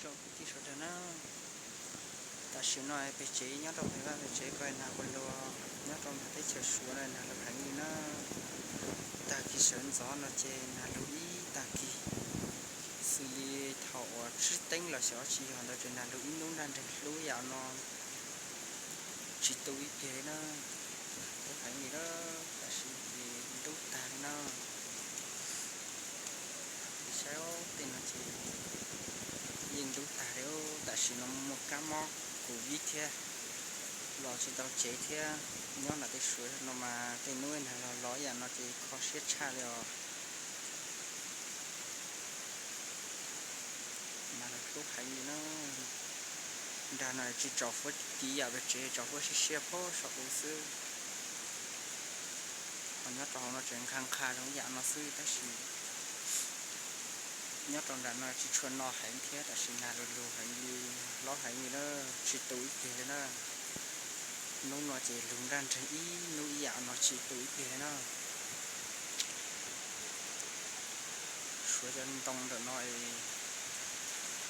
Rau kwv tij sawv daws na, tam sim no peb tsev nyob rau pem vaj pem tsev ko nag ua luaj, nyob rau nram teb chaws Suav no nag luj heev li na. Tag kis sawv ntxov no ces nag luj ib tag kis, xws li thaum uas tsib teev los xyov tsis yog ntawd ces nag luj ib hnub nraj nreeg hlub yam no tsis tu ib pliag li na. Luj heev li na, tam sim ces ntub tag li na. Saib tej no ces yeej ntub tag li, tam sim no muaj kab mob covid thiab, los tsis tau tsev thiab. Nyob nram tej Suav no mas tej hnub nag los los yam no ces kho siab tshaj li os. Mas luj heev li na. Nrag no tsis tso fuab tiv yam pem tsev, tso fuab siab siab pab saum u xwb. Ho nyob rau hauv no tseem nqha nqha zoo yam no xwb tab sis nyob rau nram no tsis tshua no heev thiab, tam sim nag luj luj heev li, hlob heev li na, tsis tu ib pliag li na. Hnub no ces luj nraj nreeg ib hnub ib yam no tsis tu ib pliag li na. Suav cov ntoo ntawm no es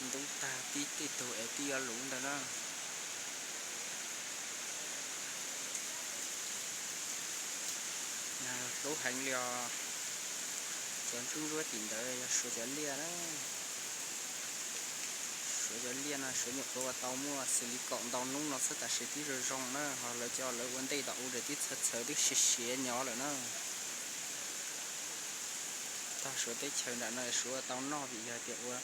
ntub tag tib tej tug es twb yuav luv ntawd na. Nag luj heev li os. Cov ntsuab ntsuab tim ntawd yog Suav cov liaj na. Suav cov liaj no Suav nyuam qhuav ua tau muaj xws li kaum ntau hnub no xwb, tam sim twb zoo zoo na, ho lawv cov lawv ua ntej tom u ntawd twb txhawv txhawv twb siav siav nyob lawm na. Tog Suav teb chaws nram no Suav ua tau noj vim yog tias ua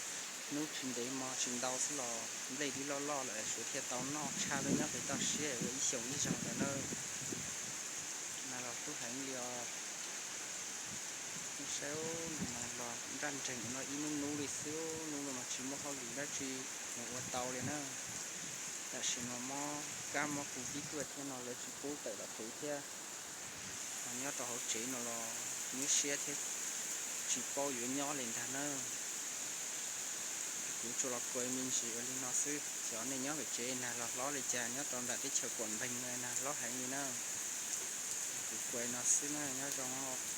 hnub tsis ntev hmo tsis ntau xwb los nplej twb loj loj lawm Suav thiaj tau noj tshaj lub nyob pem toj siab ua ib xyoos ib zaug ntawd na. Nag los hlub heev li os. Saib, nag los nraj nreeg no ib hnub hnub li xwb, hnub no mas tsis muaj hauj lwm dab tsi mus ua tau li na. Tam sim no mob kab mob covid tuaj thiab no lawv tsis pub tawm tom kev thiab. Ho nyob rau hauv tsev no los nyuaj siab thiab tsis paub yuav nyob li ntag na. Kuv tsuas los kua me ntsis ua li no xwb, xyov nej nyob pem tsev nag los hlob li cas, nyob rau nram teb chaws Kuam Npeeg no nag hlob heev li na. Kuv kua no xwb na, nyob zoo.